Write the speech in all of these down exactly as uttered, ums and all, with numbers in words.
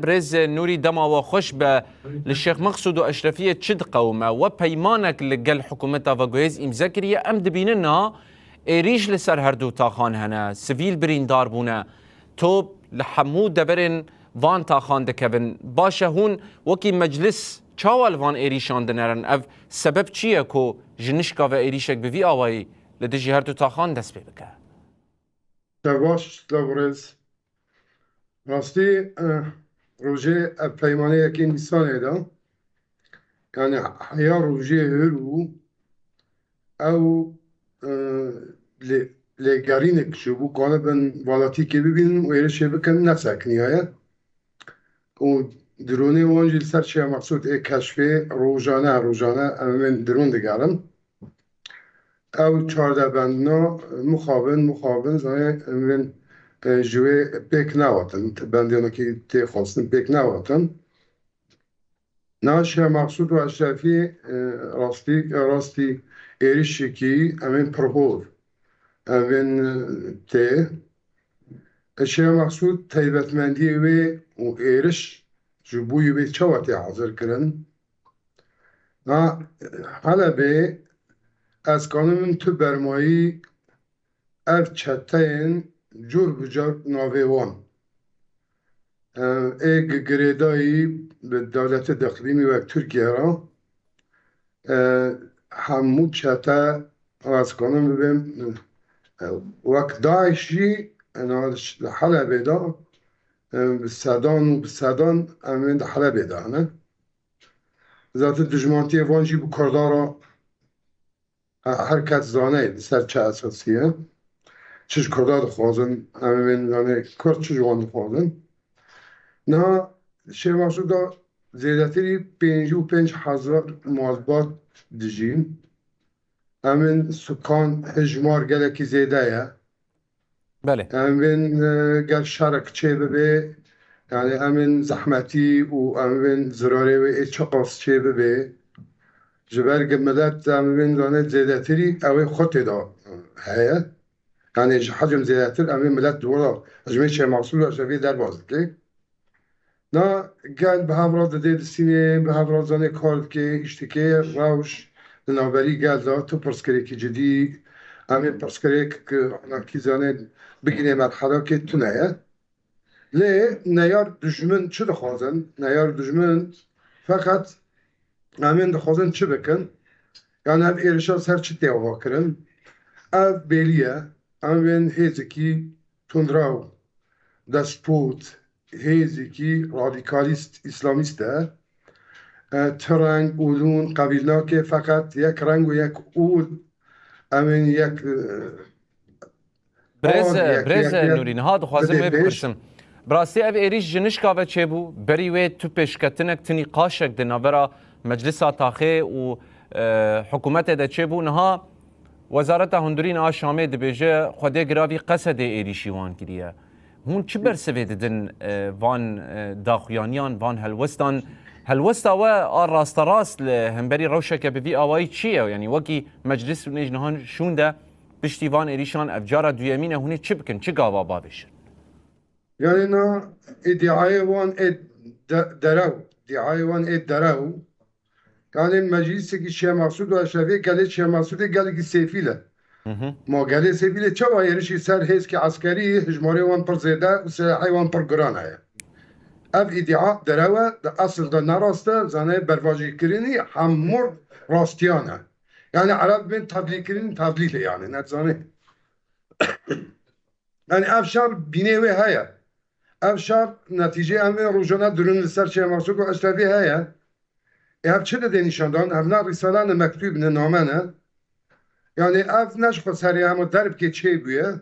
Birêz Nûrî, dema we xweş be. Li Şêx Meqsûd û Eşrefiyê çi diqewime? We peymanek li gel hikûmeta veguhêz îmze kiriye. Em dibînin niha êrîş li ser her du taxan hene. Sivîl birîndar bûne. Top li hemû deverên van taxan dikevin. Baş e, hûn wekî meclis çawa li van êrîşan dinerin? Ev sebeb çi ye ku ji nişka ve êrîşek bi vî awayî li dijî her du taxan dest pê bike? Te baş, silav û rêz. Rastî, eh, rojê ev peymanê yekê Nîsanê de, yani heya rojê hür û ew, eh, lê-, lêgerînek ji bo ku anibin welatîkê bibînin û êrişê bikin nesekiniyaye. Û dronê wan jî li ser Şêx Meqsûd ê keşfê rojane, rojane em ê dron digerin. Ew çardeh bendina mixabin, mixabin, zanê, em ên, e, ji wê pêk nehatin. Ti bendiyanekî tê xwestin pêk nehatin. Niha Şêx Meqsûd û Eşrefî, e, rastî, rastî êrişekî em ên pirhov, em ên, e, tê. E, Şêx Meqsûd taybetmendiyê wê û êriş ji bo wê çawa tê hazir kirin? Na, Helebê ez kanim tu bermayî ev çeteyên cur bi cur navê wan, e, ê gi-, girêdayî bi dewletê deqlîmî wek Tirkiye re, e, hemû çete ez kanim bibêm, e, wek DAIŞ jî, e, na, li Helebê de, e, bi sedan û bi sedan em ên di Helebê de hene. Zaten dijmantiyê van jî bi Kurda re, he-, her kes zane li ser çi esasî ye. Çi ji Kurda dixwazin, em ên, yani Kurd çi ji wan dixwazin. Niha Şêx Mesûd da zêdetirî pêncî û pênc hezar malbat dijîn. Em ên sukan hijmar gelekî zêde ye. Belê. Em bên, e, gel şerek çê bibe, yani em ên zehmetî û em bên zirarê wê ê çiqas çê bibe. Ji ber ku milet em bên zanê zêdetirî ew ê xwe tê de heye. Yani ji hecm zêdetir em ê milet di wira hicmê Şêx Mesûd Eşrefî derbas dike. Na gel bi hev re didê disînê, bi hev re zanê kar dike, îş dike, rewş di navberî gel de tu pirsgirêkî cidî, em ê pirsgirêk ki anakî zanê bigînê merhelakê tune ye. Lê neyar dijmin çi dixwazin? Neyar dijmin feqet em ên dixwazin çi bikin? Yani ev êrişa ser çi tê ava kirin? Ev bêlî ye. Em ên hêzekî tundrew, despot, hêzekî radîkalîst, îslamîst e. E, ti reng û lûn qebîl nake, feqet yek reng û yek ûl, em ên yek, e, Birêz, bal, yek, birêz yek, yek Nûrî, niha dixwazim bidê wê pêş. Bipirsim. Bi rastî ev êrîş ji nişka ve çêbû? Berî wê tu pêşketinek, tu nîqaşek di navbera Meclisa Taxê û, e, hikûmetê de çêbû. Niha Wezareta Hundirîn a Şamê dibêje Xwedê Giravî Qesedê êrîşî wan kiriye. Hûn çi bersivê didin, e, van, e, daxuyaniyan, van helwestan? Helwesta we a rasterast li hemberî rewşeke bi vî awayî çi ye? Yanî wekî meclis û nêj nihan şûnde piştî van êrîşan ev cara duyemîn e, hûn ê çi bikin, çi gava bavêjin? Yani na îdiayê wan ê de-, derew, îdiayê wan ê derew, yani meclîsekî Şêx Mesûd û Eşrefî gelê Şêx Mesûdê gelekî sêfîl e. Hı hı. Ma gelê sêfîlê çawa êrişî ser hêzkî eskerî, hijmarê wan pir zêde û silahê wan pir giran heye. Ev îdia derew e, di esil de ne rast e, zanê bervajîkirinî hemû rastiyan e. Yani Ereb bên tevlîkirin tevlîl e yani, ne zanê. Yani ev şer bînê wê heye. Ev şer netîcê em ê rojane dirûn li ser Şêx Mesûd û Eşrefî heye. Ê ev çi dide nîşandan? Ev ne rîsale ne mektûb ne name ne. Yani ev ne ji xwe serê hema derbkê çêbûye.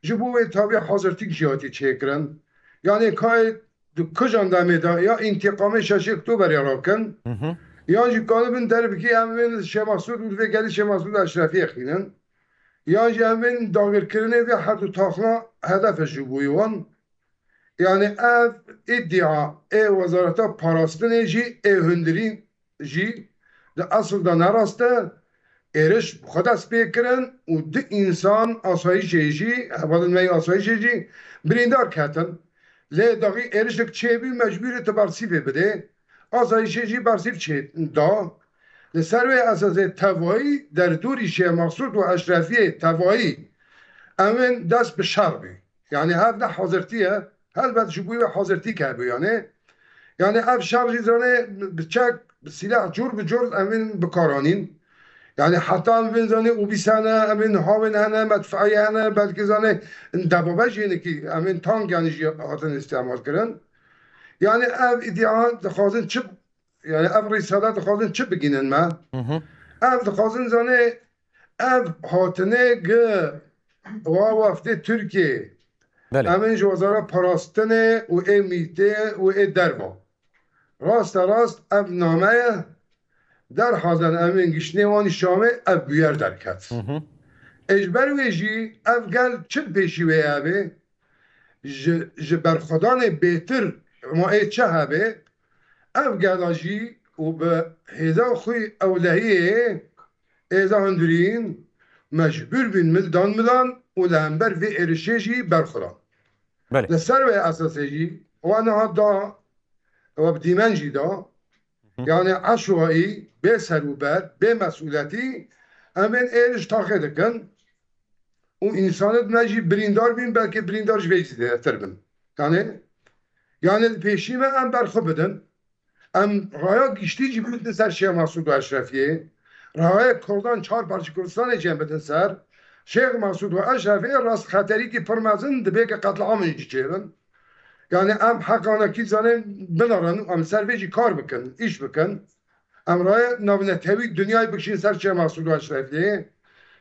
Ji bo wê tabiya hazirtîk jî hatî çêkirin. Yani kayê di kijan demê de ya întîqamê şeşê Oktoberê rakin, Hı hı. yan jî kalibin derbkê em bên Şêx Mesûd û vê gelî Şêx Mesûd Eşrefî xînin. Yan jî em bên dagirkirinê vê her du taxna hedef e ji bo wan. Yani ev îdia ê Wezareta Parastinê jî ê hundirîn jî di esil de ne rast e. Êriş bi xwe dest pê kirin û du însan asayîşê jî, hevalên me yê asayîşê jî birîndar ketin. Lê daxî êrişek çêbî, mecbûrî tu bersîvê bidê. Asayîşê jî bersîv çê da. Li ser wê esasê tevayî derdorî Şêx Mesûd û Eşrefiyê tevayî em ên dest bi şer bî. Yanî ev ne hazirtî ye. Helbet ji bo wê hazirtî hebû yanî. Yanî ev şer jî zanê bi çek, bi sîlah cor bi cor em ên bi kar anîn. Yanî heta em bên zanê obîs hene, em ên hawên hene, medfeyê hene, belkî zanê debabe jî hinekî em ên tank yanî jî hatin îstemal kirin. Yanî ev îdîa dixwazin çi, yanî ev rîsale dixwazin çi bigînin me? Hı hı. Ev dixwazin zanê ev hatinê gi wa weftê Tirkiyê. Belê. Em ên ji wezara parastinê û ê mîtê û ê derva. Raste rast ev name ye. Derhal em ên giştînê wan Şamê ev bûyer derket. Hı hı. Ê ji ber wê jî ev gel çi pêşî wê hebe? Ji, ji berxwedanê bêtir ma ê çi hebe? Ev gela jî û bi hêza xwe ewlehiyê êza hundirîn mecbûr bîn mil dan milan û li hember vê êrişê jî berxwe dan. Belê. Li ser wê esasê jî wa niha da, wa bi dîmen jî da, Hı. yanî eşwayî, bê ser û ber, bê mesûletî em ên êriş taxê dikin û însanê me jî birîndar bîn, belkî birîndar ji vê jî zêdetir bin. Yanî, yanî li pêşî me em berxwe bidin. Em raya giştî jî bidin ser Şêx Mesûd û Eşrefiyê. Raya Kurdan çar parçe Kurdistanê jî em bidin ser. Şêx Mesûd û Eşrefiyê rast xeterîkî pir mezin dibe ke qetliamên jî çêbin. Yanî em heqanekî zanê binerin û em ser vê jî kar bikin, îş bikin. Em raya navnetewî dinyayê bikişîn ser Şêx Mesûd û Eşrefiyê.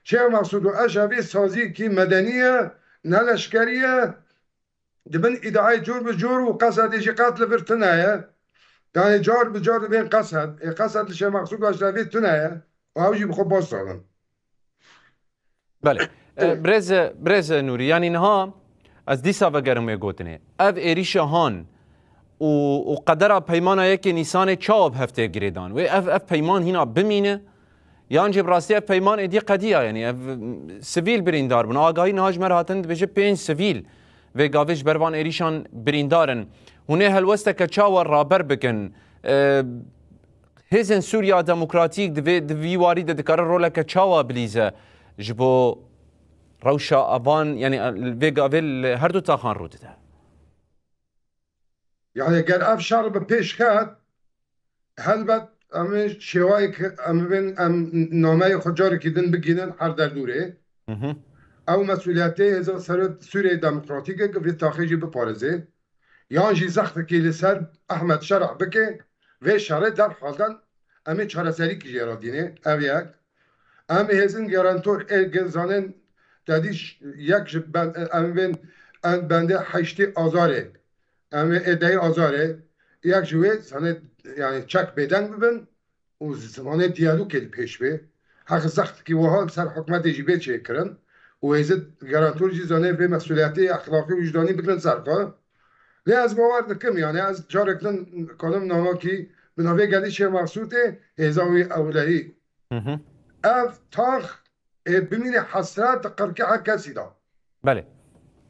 Şêx Mesûd û Eşrefiyê saziyekî medenî ye, ne leşkerî ye. Di bin îdiayê cor bi cor û qesedê jî qet li vir tune ye. Yanî car bi car dibên qesed. Ê qesed li Şêx Mesûd û Eşrefiyê tune ye. Û ew jî bi xwe baş zanin. Belê. E, birêz, birêz Nûrî, yanî niha ez dîsa vegerim wê gotinê. Ev êrîşa han û, û qedera peymana yekê Nîsanê çawa bi hev tê girêdan? Wê ev, ev peyman hîna bimîne? Yan jî bi rastî ev peyman êdî qediya, yanî ev, m, sivîl birîndar bûn. Agahî niha ji me re hatin dibêje pênc sivîl vê gavê ji ber van êrîşan birîndar in. Hûn ê helwesteke çawa raber bikin? E, Hêzên Sûriya Demokratîk di vê, di vî warî de dikare roleke çawa bilîze ji bo rewşa evan, yanî, vê gavê li her du taxan rû dide? Yanî ger ev şer bi pêş ket, helbet em ê şêwayek em bên em nameyê xwe carekî din bigînin her derdûrê. Hı hı. Ew mesûliyetê hêza serok Sûriyeyê Demokratîk e ku vê taxê jî biparêze. Yan jî zextekî li ser Ehmed Şer'a bike, vê şerê derhal dan em ê çareserîkî jê re dînê. Ev yek. Em ê hêzin garantor ê ge-, zanên tedî ş-, yek ji ben-, em bên en bendê heştê azarê, em ê êdeyê azarê, yek ji wê zanê, yanî çek bêdeng bibin û zimanê diyalogê li pêş bê. Heq zextekî wiha li ser hikûmetê jî bê çêkirin û hêzê garantor jî zanê vê mesûliyetê exlaqî û wijdanî bigirin ser xwe. Lê ez bawer dikim, yanî ez carek din kanim namekî bi navê gelî Şêx Mesûdê hêza wî ewlehî. Hı hı. Ev tax ê bimîne hesret di qirkê her kesî de. Belê.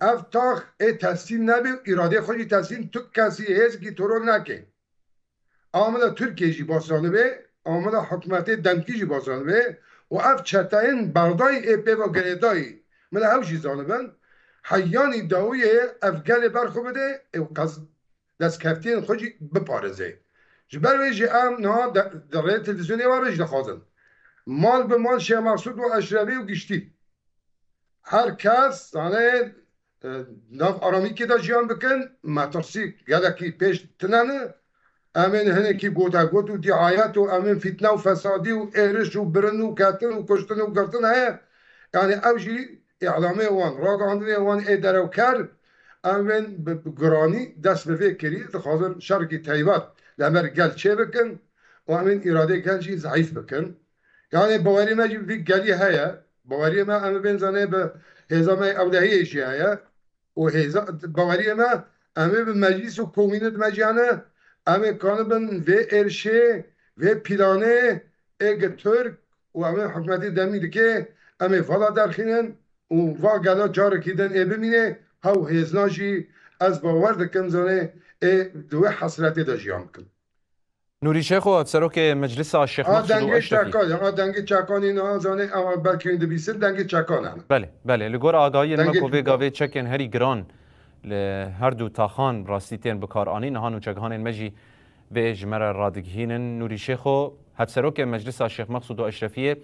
Ev tax ê teslîm nebe, îradeyê xwe jî teslîm tu kesî hêzkî teror neke. Amila Tirkiyê jî basanibe, amila hikûmetê demkî jî basanibe û ev çeteyên Bexdayî ê pê ve girêdayî, mila ew jî zanibin, heyanî dawiyê ev gelê berxwe bide û qez-, destkeftiyên xwe jî biparêze. Ji ber wê jî em niha de, di rê televîzyonê we re jî dixwazin. Mal bi mal Şêx Mesûd û Eşrefî û giştî her kes, zanê, e, nav aramîkê de jiyan bikin, metirsî gelekî pêş tine ne. Em ên hinekî gotegot û dîayet û em ên fîtne û fesadî û êriş û birin û ketin û kuştin û girtin heye. Yanî ew jî îlamê wan, ragihandinê wan ê derewker, em ên bi, bi giranî dest bi vê kirî, dixwazin şerekî taybet li hember gel çêbikin û em ên îradê gel jî zeîf bikin. Yanî bawerî me jî vî gelî heye. Baweriyê me em ê bên zanê bi hêza me ewlehiyê jî heye. Û hêza, baweriyê me em ê bi meclîs û komînê di me jî hene. Em ê kanibin vê êrişê, vê planê ê gi Tirk û em ê hikûmetê demî dike, em ê vala derxînin û va gela carekî din ê bimîne, hew hêzna jî Ez bawer dikim, zanê, ê di wê hesretê de jiyan bikim. Nûrî Şêxo, Hevserokê Meclisa Şêx A Mexsûd û dengê Eşrefî. Çakan, a dengê Çakanî niha, zanê, ew belkî hûn dibîsin, dengê Çakan e. Belê, belê. Li gor agahiyên me ku vê gavê çekên herî giran li her du taxan rastî tên bikaranîn, niha nûçeghanên me jî vê ji me re radigihînin. Nûrî Şêxo, Hevserokê Meclisa Şêx Mexsûd û Eşrefiyê,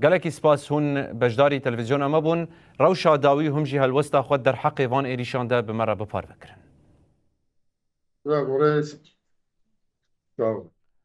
gelekî spas hûn beşdarî televîzyona me bûn. Rewşa dawî hûn jî helwesta xwe derheqê van êrîşan de bi me re biparve kirin. Bravo, reis. Sağ ol.